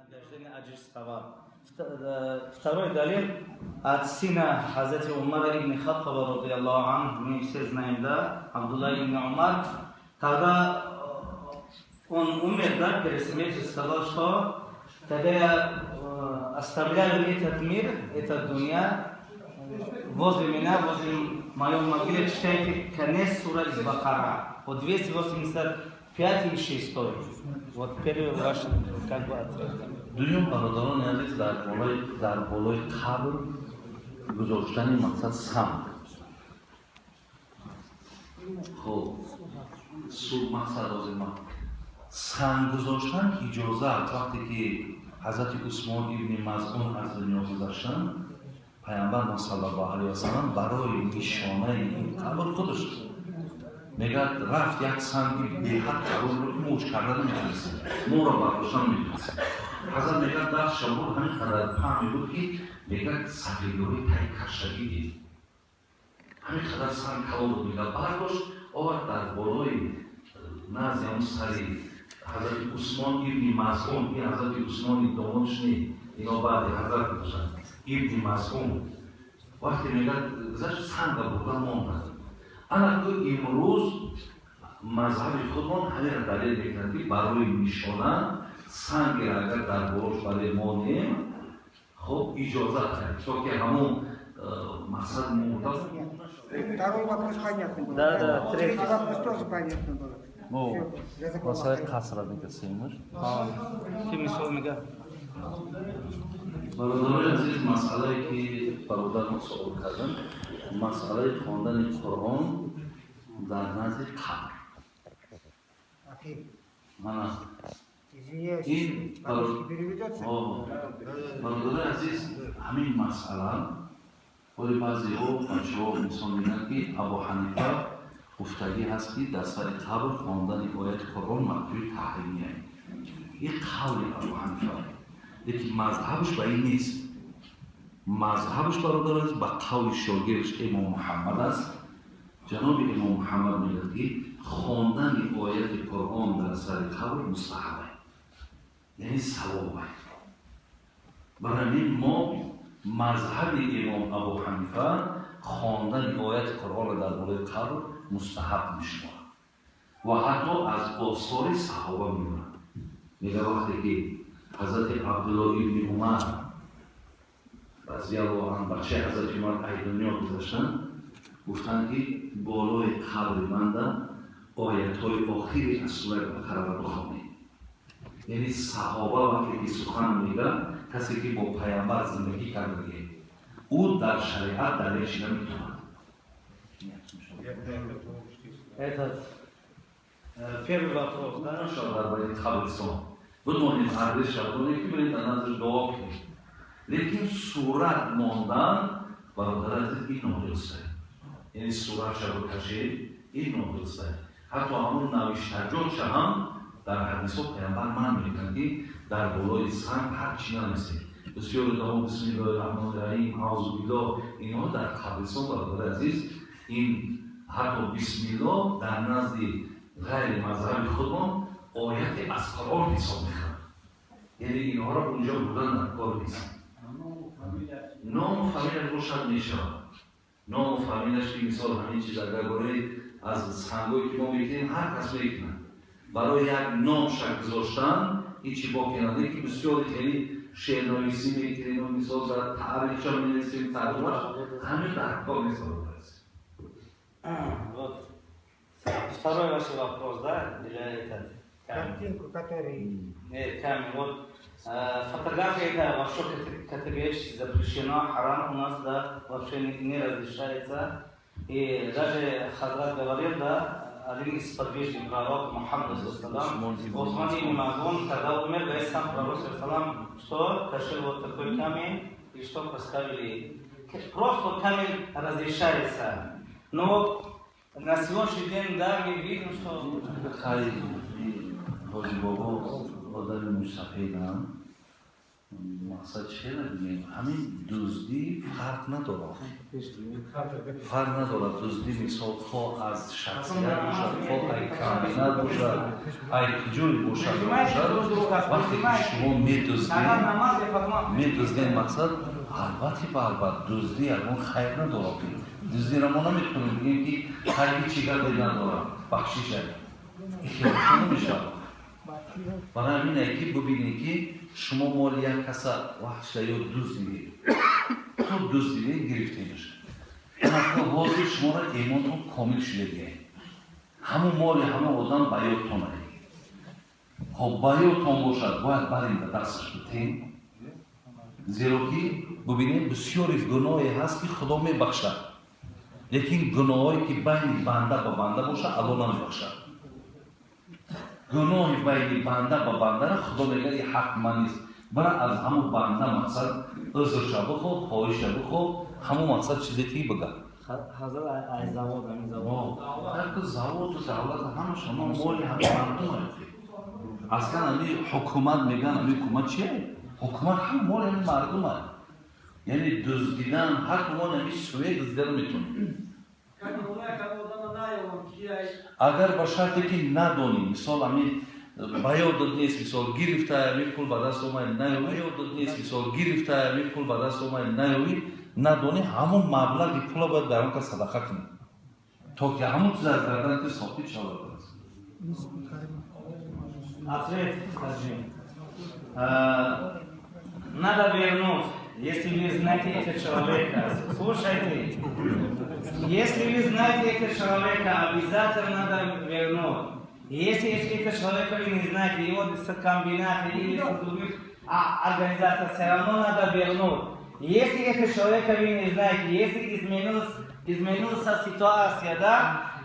Вознаграждение, аджр, савоб. Второй далил от сына Хазрати Умара ибн Хаттаба, رضي الله عنه, мы все знаем, да, Абдулла ибн Умар, когда он умер, да, перед смертью сказал, что когда я оставляю этот мир, этот دنيا, возле меня, возле моей могилы, читайте конец сура из Бакара. Вот 285 и 6. Вот первый ваш, как бы, ответ. Дуюм, бародарони азиз, дар болои қабр гузоштани, мақсад, санг. Хуб, суд, мақсад, ҳозир санг гузоштан иҷозат. Вақте ки ҳазрати Усмон ибни Мазъун аз дунё гузаштанд, Паямбар صلى الله عليه وسلم барои нишонаи ин қабр худаш мегӯяд, рафт як санги беҳад калонро, ки муш карда наметавонистем, моро бардоштан наметавонистем. Ҳазрат мегӯяд, даст шабур ҳамин қадар паҳн мебуд, ки мегӯяд, сафедиҳои таи кашагӣ дид. Ҳамин қадар санг калон буд. Мегӯяд, бардошт, овард, дар болои назди ҳамун сари ҳазрати Усмон ибни Мазъун. Ин ҳазрати Усмони домодш не, ино баъди ҳазрат гузоштанд, ибни Мазъун. Вақте, мегӯяд, гузашт, санга бурда монданд. Ана ку имрӯз мазҳаби худмон ҳаминро далел мекунад, ки барои нишона сангеро агар дар болош барои монем, хуб, иҷозат кард, то ки ҳамун мақсад мурда. Второй вопрос понятно был. Да, третий. Третий вопрос тоже понятно было. Масъалаи қасра мега, сеюмаш. Ки мисол мега? Бародарони азиз, масъалае ки бародармо суол карданд, масъалаи хондани Қуръон дар назди қабр. Мана ин, бародарои азиз, ҳамин масъала ҳоли баъзеҳо, бачаҳо, мисол мегӯянд, ки Абу Ҳанифа гуфтагӣ ҳаст, ки дар сари қабр хондани ояти Қуръон макрӯҳи таҳримия. Ин қавли Абу Ҳанифа, лекин мазҳабаш ба ин нест. Мазҳабаш, бародар азиз, ба қавли шогирдаш Имом Муҳаммад аст. Ҷаноби Имом Муҳаммад мегӯяд, ки хондани ояти Қуръон дар сари қабр мустаҳаб, яъне савобе. Барои ҳамин мо мазҳаби Имом Абу Ҳанифа хондани ояти Қуръонро дар болои қабр мустаҳаб мешуморад ва ҳатто аз осори саҳоба меорад. Мега, вақте ки ҳазрати Абдулло ибни Умар رضي الله عنه, бачаи ҳазрати Умар, ай дунё гузаштанд, гуфтанд, ки болои қабри манда оятҳои охири аз сураи Бақараро бихонед. Яъне саҳоба вақте ки сухан мега, касе ки бо Паямбар зиндагӣ кардагӣ, ӯ дар шариат далел шида метавонад. Этот первый вопрос, да? Дар бораи қабристон бидонем, арзиша донем, ки бирем дар наздиш дуо кунем, лекин сурат мондан, бародар азиз, ин нодуруста. Яъне суратша бикашед, ин нодуруста. Ҳатто ҳамун навиштаҷотша ҳам дар ҳадисҳо Паямбар манъ мекунад, ки дар болои санг ҳар чӣ нанависед. Бисёр одамо بسم الله الرحمن الرحيم, أعوذ بالله, инҳо дар қабристон, бародари азиз, ин ҳатто бисмиллоҳ дар назди ғайри мазҳаби худмон ояте аз Қуръон ҳисоб мекунад. Яъне инҳоро унҷо бурдан дар кор нест. Ному фамилияш бошад, мешавад. Ному фамилияш, ки мисол ҳамин чиз агар барои аз сангое ки мо мекунем, ҳар кас мекунад, барои як ном шак гузоштан ҳичи боке надорад, ки бисёре хеле шеърнависӣ мекунем, мисол дар таърихша менависем, тарҷумаш, ҳамин дар кор нест. Вот. Второй ваш вопрос, да? Или этот? Картинку, который. Нет, камень. Вот фотография — это вообще категорически запрещено, харам у нас, да, вообще не разрешается. И даже Хазрат говорил, да, один из сподвижников пророка Мухаммада, Усман ибн Мазун, когда умер, говорит сам пророк, что тащил вот такой камень и что поставили. Просто камень разрешается. Но на сегодняшний день, да, мы видим, что. Ҳоҷи бобо одами мусафедам. Мақсад чера бигем, ҳамин дуздӣ фарқ надорад, фарқ надорад. Дуздӣ, мисол, хо аз шахсият бошад, хо ай комбинат бошад, ай куҷое бошад бошад, вақте ки шумо медуздед, медуздед, мақсад, албатта, ба албат, дуздӣ ягон хайр надорад. Дуздиро мо наметавонем бигем, ки хайри чӣ гарде надорад, бахшиша ихтилоф намешавад. Барои ҳамин ки бубинед, ки шумо моли як каса вақтша ё дуздидед, то дуздидед, гирифтемаш, ҳозир шуморо имонтон комил шуда, ҳамун моли ҳамон одам ба ёдтон ай. Хоб, ба ёдтон бошад, бояд барин ба дасташ битем, зеро ки бубинед, бисёри гуноҳе ҳаст, ки Худо мебахшад, лекин гуноҳое ки байни банда ба банда бошад, Алло намебахшад. Гуноҳи байни банда ба бандаро Худо мегӯяд, и ҳақ ман нест, бара аз ҳамун банда, мақсад, узрша бихо, хоҳиша бихо, ҳамун, мақсад, чизе ки бига. Заводу давлат ҳамаш ҳама моли ҳама мардум. Аслан ами ҳукумат мегӯян, ами ҳукумат чие? Ҳукумат ҳама моли ҳами мардум. Яъне дуздидан, ҳар кумон ами суе дуздидан метавонад, агар ба шарте ки надонӣ. Мисол, ами ба ёдат нест, мисол, гирифта, ами пул ба даст омад, наёвӣ, ёдат нест, мисол, гирифта, ами пул ба даст омад, наёвӣ, надонӣ, ҳамон маблағи пула бояд дар он кас садақа кунӣ, то ки ҳамон чиз аз гардани ту соқит шавад. Ответ скажи. Надо вернуть, если вы знаете этого человека. Слушайте, если вы знаете этого человека, обязательно надо вернуть. Если этого человека вы не знаете, его с комбината или с других организаций, все равно надо вернуть. Если этого человека вы не знаете, если изменилась ситуация, да,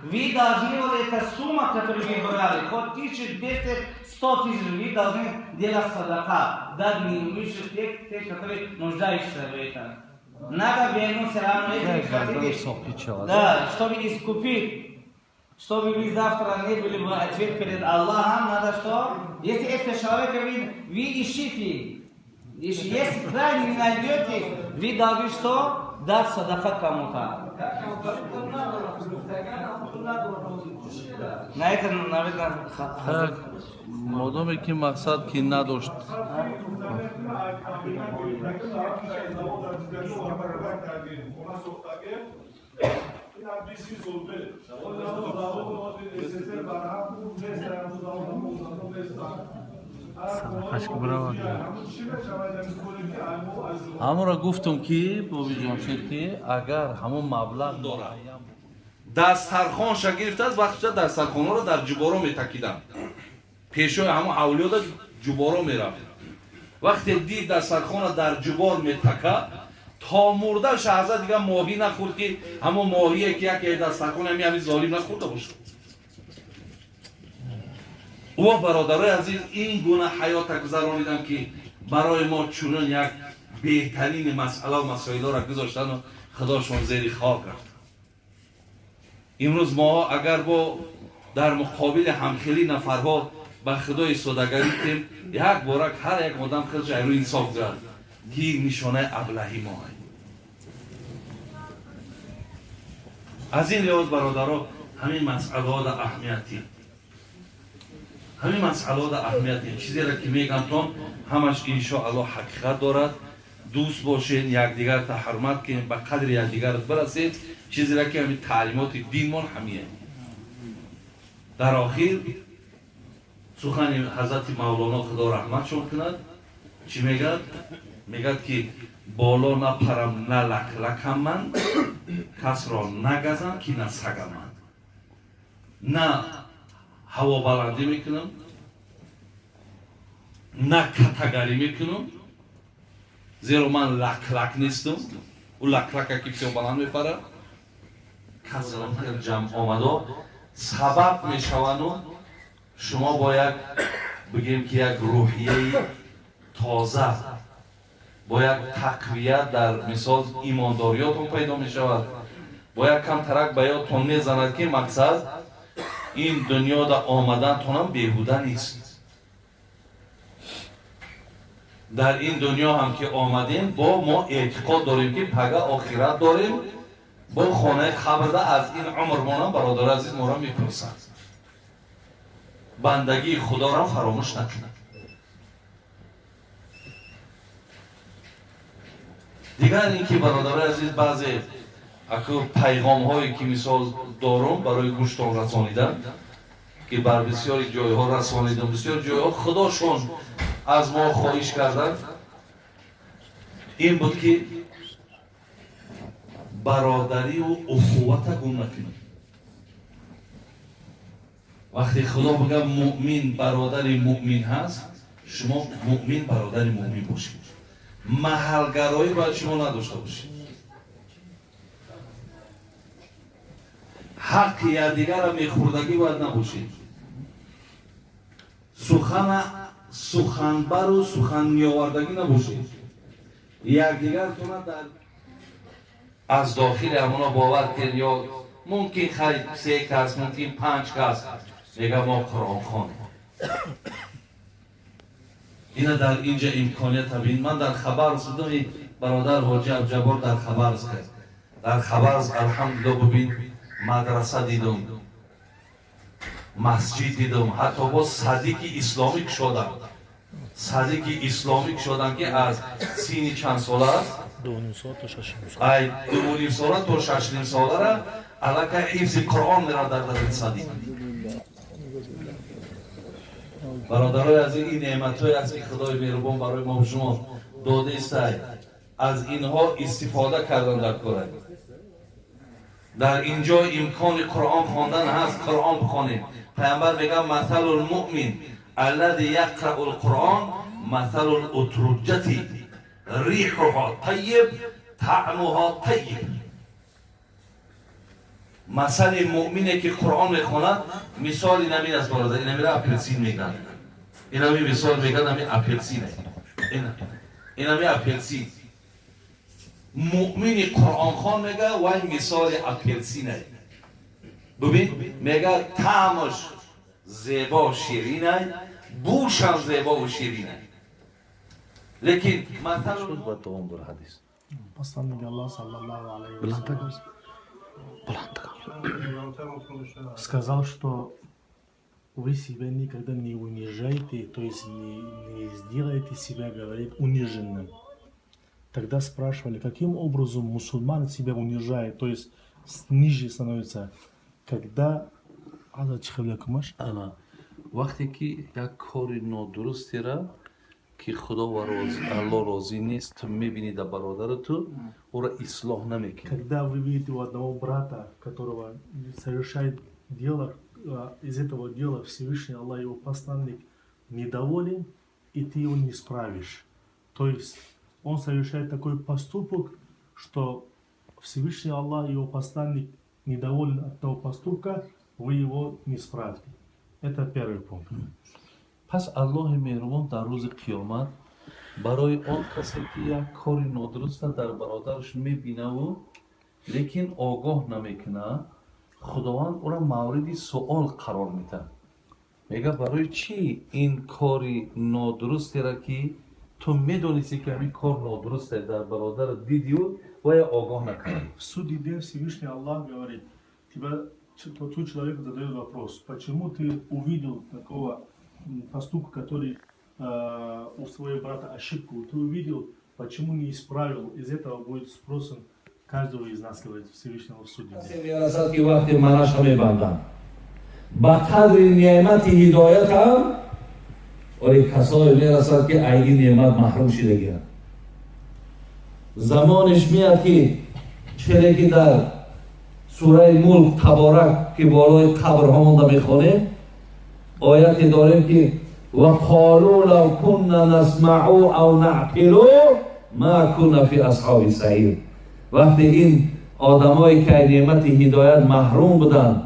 вы должны вот эта сумма, которую вы брали, хоть 1200, 100 тысяч, вы должны делать садака, дать неимущих, тех, которые нуждаются в этом. Надо вернуть все равно, если вы хотите, да, чтобы искупить, чтобы вы завтра не были в ответ перед Аллахом, надо что? Если это человека вы ищите, если крайне не найдете, вы должны что? Дать садака кому-то. На это, наверное. Так, модоме ки, мақсад, ки надошт. Ҳамонро гуфтум, ки боби Ҷамшед, ки агар ҳамон маблағ дорад, дастархонша гирифтааст, вақтша дастархонҳоро дар ҷуборо метакиданд, пешои ҳамон авлиёда ҷуборо мерафт. Вақте дид, дастархона дар ҷубор метака, то мурда шаҳза дигар моҳӣ нахӯрд, ки ҳамон моҳие ки яке дастархон ҳами золим нахӯрда бошад. О, бародарои азиз, ин гуна ҳаёта гузаронидам, ки барои мо чунон як беҳтарини масъалаву масоилҳоро гузоштану худошон зери хок рафт. Имрӯз мо агар бо дар муқобили ҳамхели нафарҳо ба худои содагарӣ кунем, як борак ҳар як одам худаш айрӯ инсоф гирад, ки нишонаи аблаҳи мо. Аз ин лиҳоз, бародаро, ҳамин масъалаҳо аҳамияти, ҳамин масъалаҳо аҳамияти. Чизеро ки мегамтон, ҳамаш иншоаллоҳ ҳақиқат дорад. Дӯст бошед, якдигарта ҳурмат кунед, ба қадри якдигар бирасед. Чизеро ки ҳамин таълимоти динмон ҳамие. Дар охир сухани ҳазрати Мавлоно, Худо раҳматшон кунад, чӣ мегӯяд? Мегӯяд, ки боло напарам, на лаклакам ман, касро нагазам, ки на сагам ман, на ҳавобаландӣ мекунам, на катагарӣ мекунам, зеро ман лаклак нестам. Ӯ лаклака ки бисёр баланд мепарад. Касро ҷамъ омадо сабаб мешаванду шумо бо як, бигем ки, як рӯҳияи тоза, бо як тақвият дар, мисол, имондориётон пайдо мешавад, бо як камтарак ба ёдтон мезанад, ки, мақсад, ин дунёда омадантонам беҳуда нест. Дар ин дунё ҳам ки омадем, бо мо эътиқод дорем, ки пага охират дорем, бо хонаи қабрда аз ин умрмонам, бародари азиз, моро мепурсанд. Бандагии худоро фаромӯш накунад. Дигар ин ки, бародари азиз, баъзе аку пайғомҳое ки мисол дорум барои гӯштон расонидан, ки бар бисёри ҷойҳо расонидам, бисёр ҷойҳо худошон аз мо хоҳиш карданд, ин буд ки бародарию ухуввата гум накунед. Вақте худо бигӯяд муъмин бародари муъмин ҳаст, шумо муъмин бародари муъмин бошед. Маҳалгароӣ бояд шумо надошта бошед. Ҳаққи якдигарро мехӯрдагӣ бояд набошед. Сухана суханбару суханмеовардагӣ набошед. Якдигартона дар аз дохили ҳамоно бовар кунед, ё мумкин хай се кас, мумкин панҷ кас мега мо қуръонхонем. Ина дар инҷа имконият бин. Ман дар Хабаровск будам, бародар ҳоҷи Абҷабор дар Хабаровск. Дар Хабаровск, алҳамдулилло, бубин, мадраса дидум, масҷид дидум, ҳатто боз садики исломӣ кушодам. Садики исломӣ кушодам, ки аз синни чанд сола аст? Ай 2,5 сола то 6,5 солара аллакай ҳифзи Қуръон меравад дар дарин садик. Бародарои азиз, ин неъматҳое аст, ки Худои меҳрубон барои мо шумо додаистай. Аз инҳо истифода кардан дар кора. Дар инҷо имкони Қуръон хондан ҳаст, Қуръон бихонем. Пайғамбар мегӯяд: مثل المؤمن الذي يقرأ القرآن مثل الأترجة ريحها طيب طعمها طيب. Масали муъмине ки Қуръон мехонад, мисоли намин аст, бародар, инамира апелсин мегӯянд. Инами мисол мегӯянд, ами апелсин, инами апелсин. Муъмини қуръонхон, мега, вай мисоли апелсине. Бубин, мега, таъмаш зебо ширинай, бӯшам зебову ширинай. Лекин масал Ба давом дор ҳадис. Посланник Аллаха, صلى الله عليه وسلم, сказал, что вы себя никогда не унижаете, то есть не сделаете себя, говорит, униженным. Тогда спрашивали, каким образом мусульман себя унижает, то есть ниже становится, когда Ана вақте ки як кори нодурустера, ки Худо ва Алло розӣ нест, ту мебинӣ дар бародари ту, ӯро ислоҳ намекунӣ. Когда вы видите у одного брата, которого совершает дело, из этого дела Всевышний Аллах, его посланник, недоволен, и ты его не справишь. То есть он совершает такой поступок, что Всевышний Аллах и его посланник недоволен от того поступка, вы его не справите. Это первый пункт. Пас Аллоҳи меҳрубон дар рӯзи қиёмат барои он касе ки як кори нодуруста дар бародараш мебинаву лекин огоҳ намекунад, Худованд ӯро мавриди суол қарор медиҳад. Мега, барои чӣ ин кори нодурустеро, ки ту медонисти, ки ҳамин кор нодурусте, дар бародарат дидиу вая огоҳ накардӣ? В судный день Всевышний Аллах говорит, тебя, тот человек задает вопрос, почему ты увидел такого поступка, который у своего брата ошибку, ты увидел, почему не исправил? Из этого будет спросен каждого из нас, говорит Всевышнего в судный день. Мерасад, ки вақте манаша мебандам, ба қадри неъмати ҳидоятам, вале касое мерасад, ки айни неъмат маҳрум шидагианд. Замонеш меяд, ки чере ки дар сураи Мулк Таборак, ки болои қабрҳо монда мехонем, ояте дорем, ки وقالوا لو كنا نسمع أو نعقل ما كنا في أصحاب السعير. Вақте ин одамое ки ай неъмати ҳидоят маҳрум буданд,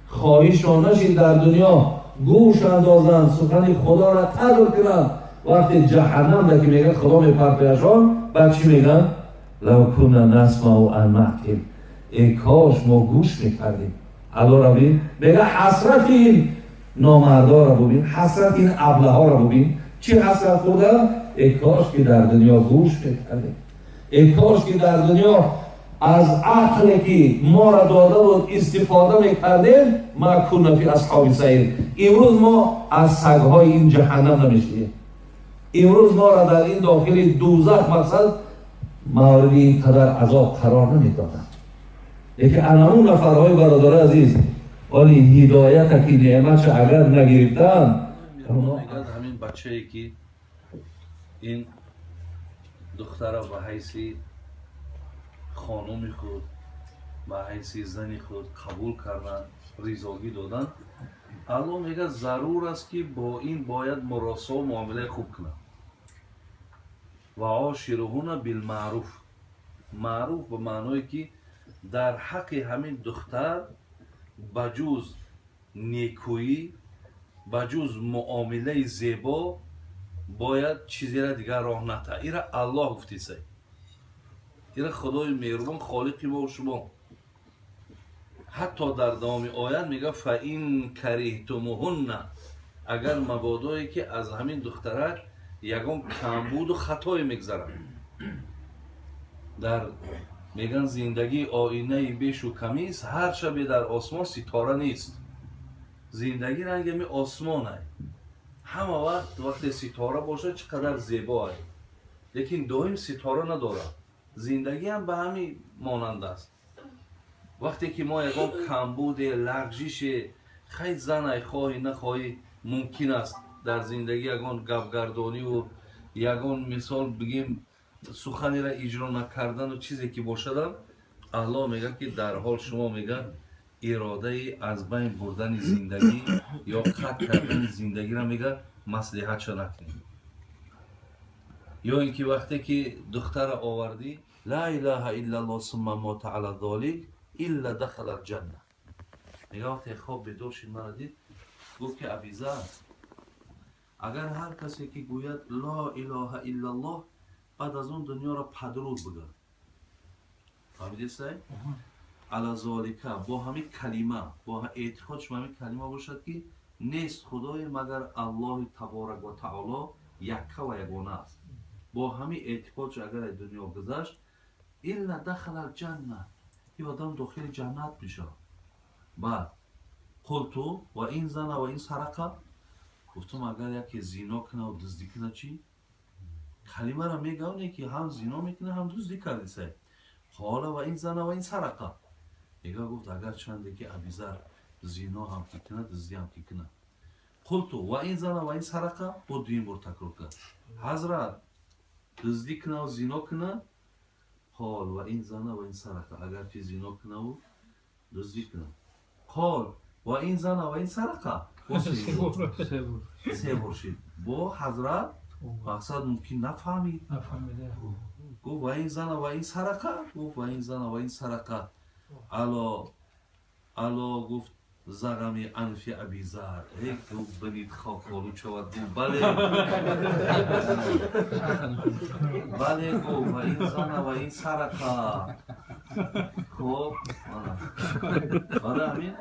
хоҳишон нашид дар дунё гӯш андозанд, сухани Худоро қадр кунанд, вақте ҷаҳаннамда, ки мегӯяд, Худо мепартояшон, баъд чӣ мегӯянд? لو كنا نسمع أو نعقل, эй кош мо гӯш мекардем. Аллоро бин, мега, ҳасрати ин номардоро бубин, ҳасрати ин аблаҳоро бубин, чӣ ҳасрат хӯрда. Эй кош ки дар дунё гӯш мекардем, эй кош ки дар дунё аз ақле ки моро дода буд истифода мекардем, ма кунна фи асҳоби саир. Имрӯз мо аз сагҳои ин ҷаҳаннам намешудем. Имрӯз моро дар ин дохили дӯзах мақсад мавриди ин қадар азоб қарор намедоданд. Лекин анамун нафарҳои бародари азиз, вале ҳидоята ки неъматша агар нагирифтанд, мегӯяд ҳамин бачае ки ин духтара ба ҳайси хонуми худ, ба ҳайси зани худ қабул карданд, ризогӣ доданд, Аллоҳ мегӯяд зарур аст ки бо ин бояд муросо муомилаи хуб кунад. Ва ошируҳуна билмаъруф. Маъруф ба маъное ки дар ҳаққи ҳамин духтар ба ҷуз некӯӣ, ба ҷуз муомилаи зебо бояд чизеро дигар роҳ натаҳад. Ира Аллоҳ гуфтисай, ира Худои меҳрубон, холиқи мо шумо. Ҳатто дар давоми оят мегӯяд фа ин кариҳтумуҳунна, агар мабодое ки аз ҳамин духтарак ягон камбуду хатое мегзарад. Дар мегӯянд зиндагии оинаи бешу камист, ҳар шабе дар осмон ситора нест. Зиндагӣ ранги ҳамин осмонай, ҳама вақт вақте ситора бошад чӣ қадар зебоай, лекин доим ситора надорад. Зиндагӣ ҳам ба ҳамин монанд аст. Вақте ки мо ягон камбуде, лағжише, хай занай хоҳӣ нахоҳӣ мумкин аст дар зиндагӣ ягон гапгардониву ягон мисол бигем суханеро иҷро накардану чизе ки бошадам, Аллоҳ мегӯяд ки дар ҳол шумо мегӯяд иродаи аз байн бурдани зиндагӣ ё қатъ кардани зиндагиро мегӯяд маслиҳатша накунед. Ё ин ки вақте ки духтара овардӣ, ла илаҳа иллаллоҳ сумма мота ала золик илла дахала алҷанна. Мегӯяд вақте хоб бедор шуд мана дид, гуфт ки Абизар, агар ҳар касе ки гӯяд ла илаҳа иллаллоҳ, баъд аз он дунёро падруд бигӯяд. Фаҳмидесай? Ала золика, бо ҳамин калима, бо эътиқод шумо ҳамин калима бошад ки нест худое магар Аллоҳи таборак ва таоло якка ва ягона аст. Бо ҳамин эътиқодш агар аз дунё гузашт, илла дахала алҷанна, ин одам дохили ҷаннат мешавад. Баъд қулту ва ин зана ва ин сарақа, гуфтум агар яке зино кунаву дуздӣ куна чӣ? Калимаро мегавне ки ҳам зино мекуна ҳам дуздӣ кардисай. Қола ва ин зана ва ин сарақа. Мега гуфт агар чанде ки Абизар зино ҳам ки кунад, дуздӣ ҳам ки кунад. Қулту ва ин зана ва ин сарақа, бо дуюм бор такрор кард. Ҳазрат, дуздӣ кунаву зино кунад? Қол ва ин зана ва ин сарақа, агарчи зино кунаву дуздӣ кунад. Қол ва ин зана ва ин сарақа, се бор шид. Бо ҳазрат мақсад мумкин нафаҳмид. Гуфт ва ин зана ва ин сарақа, гуфт ва ин зана ва ин сарақа. Ало ало гуфт зағами анфи Абизар, эй гуфт бинид хоколу шавад. Гуфт бале бале, гуфт ва ин зана ва ин сарақа. Хоб бара ҳамин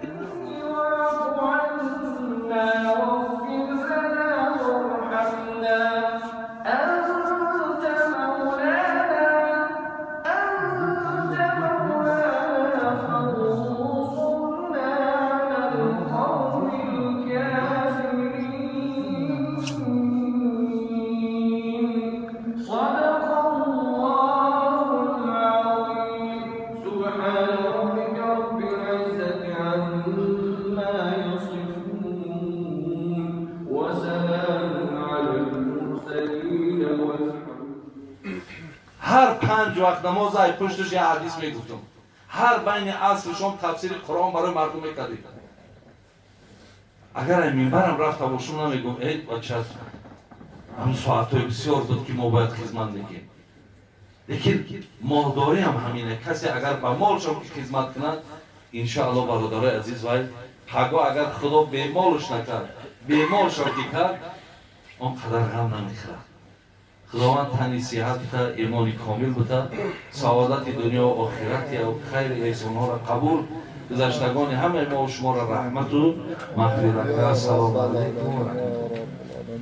ҳар панҷ вақт намоз ай пушташ як ҳадис мегуфтам. Ҳар байни аср шом тафсири Қуръон барои мардум мекардем. Агар ай минбарам рафта бошум намегум эй бача, ҳамин соатҳои бисёр буд ки мо бояд хизмат мекунем. Лекин молдориам ҳамине, касе агар ба молшон хизмат кунад, иншааллоҳ бародарои азиз, вай паго агар Худо бемолш накард, бемолшон ки кард, он қадар ғам намехӯрад. Худованд тани сиҳат бита, имони комил бита, саодати дунё ва охирати хайри эҳсонҳоро қабул, гузаштагони ҳамаи мо шуморо раҳмату мағфират. Ассалому алайкум ва раҳматуллоҳ.